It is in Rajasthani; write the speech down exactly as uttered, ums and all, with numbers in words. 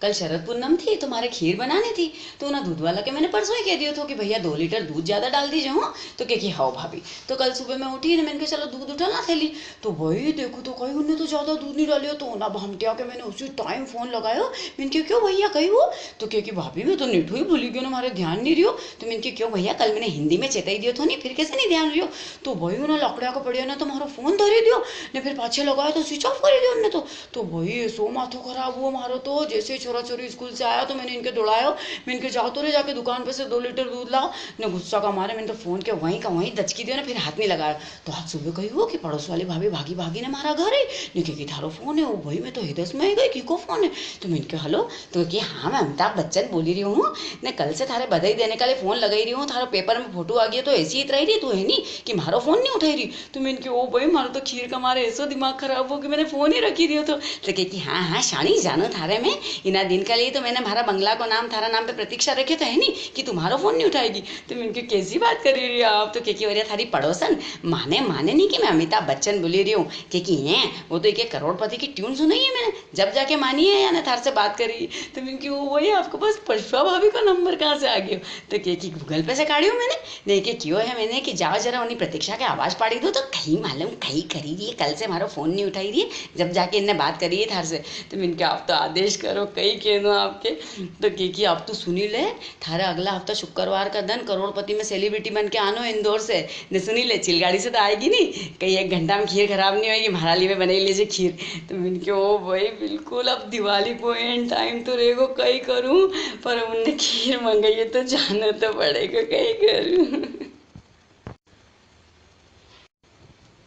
कल शरद पूनम थी, तो म्हारे खीर बनानी थी, तो उना दूध वाला के मैंने परसों ही कह दियो थो कि भैया, दो लीटर दूध ज्यादा डाल दीजे हो। तो के कि, "हाओ भाभी।" तो कल सुबह मैं उठी ने मैंने कहा, "चलो दूध उठा ला थैली।" तो भाई देखूं तो कई उनने तो ज्यादा दूध नी डालियो, तो उना भामटिया के मैंने उसी time फोन लगायो। मैंने कहा, "क्यों भैया, कई हुओ?" तो के कि, "भाभी, मैं तो नीठो ही भूली गयो ना, म्हारे ध्यान नी रियो।" तो मैंने कहा, "क्यों भैया, कल मैंने हिंदी में चेताई दियो थो नी, फिर कैसे नी ध्यान रियो?" तो भाई उना लाकड़िया का पड़िया ने तो म्हारो फोन धरी दियो, ने फिर पाछे लगायो तो switch off करी दियो उनने तो। तो भाई, ऐसो माथो खराब हुओ म्हारो तो, जैसे ही छोरा छोरी स्कूल से आया तो मैंने इनके दौड़ायो, मैंने कहा, "जाओ तो रे, जाके दुकान पे से दो लीटर दूध लाओ।" ने गुस्सा का मारे मैंने तो फोन के वहीं का वहीं दचकी दियो ने फिर हाथ नी लगायो। तो आज सुबह कई हुओ कि पड़ोस वाली भाभी भागी भागी ने म्हारा घर आई, ने के कि, "थारो फोन है?" ओ भाई, मैं तो हृदय में गई, "किको फोन है?" तो मैंने कहा, "हेलो।" तो के कि, "हाँ, मैं अमिताभ बच्चन बोली री हूँ, ने कल से थारे बधाई देने का लिए फोन लगाई री हूँ, थारो पेपर में फोटो आ गयो तो ऐसी इतराई री तू है नी कि म्हारो फोन नी उठाई री।" तो मैंने कहा, "ओ भाई, म्हारो तो खीर का मारे ऐसो दिमाग खराब हुओ कि मैंने फोन ही रखी दियो थो।" तो के कि, "हाँ, हाँ, शाणी, जानो थारे में, इना दिन का लिए तो मैंने म्हारा बंगला को नाम थारा नाम पे प्रतीक्षा रखे तो है नी कि तू म्हारो फोन नी उठाएगी।" तो मैंने कहा, "कैसी बात करी री हो आप?" तो के कि, "अरे, थारी पड़ोसन माने, माने नी कि मैं अमिताभ बच्चन बोली री हूँ।" के कि, "हैं, वो तो एक, एक करोड़पति की ट्यून सुनाई है मैंने, जब जाके मानी है या ने थार से बात करी।" तो मैंने कहा, "ओ भाई, आपके पास पुष्पा भाभी का नंबर कहाँ से आ गयो?" तो के कि, "गूगल पे से काढ़ियो मैंने।" ने के कियो है मैंने कि जाओ जरा उनी प्रतीक्षा के आवाज पाड़ी दो, तो कई मालूम कई करी री है, कल से म्हारो फोन नी उठाई री है, जब जाके इनने बात करी है थार से। तो मैंने कहा, "आप तो आदेश करो, कई कहनो आपके।" तो के कि, "आप तो सुनी ले, थारे अगला हफ्ता शुक्रवार का दिन करोड़पति में सेलिब्रिटी बन के आनो इंदौर से, ने सुनी ले, चिलगाड़ी से तो आएगी नी, कई एक घंटा में खीर खराब नी होएगी, म्हारा लिए में बनाई लीजे खीर।" तो मैंने कहा, "ओ भाई, बिल्कुल, अब दिवाली को एंड टाइम तो रेगो, कई करूँ?" पर उनने खीर मंगाई है, तो जाना तो पड़ेगा, कई करूँ।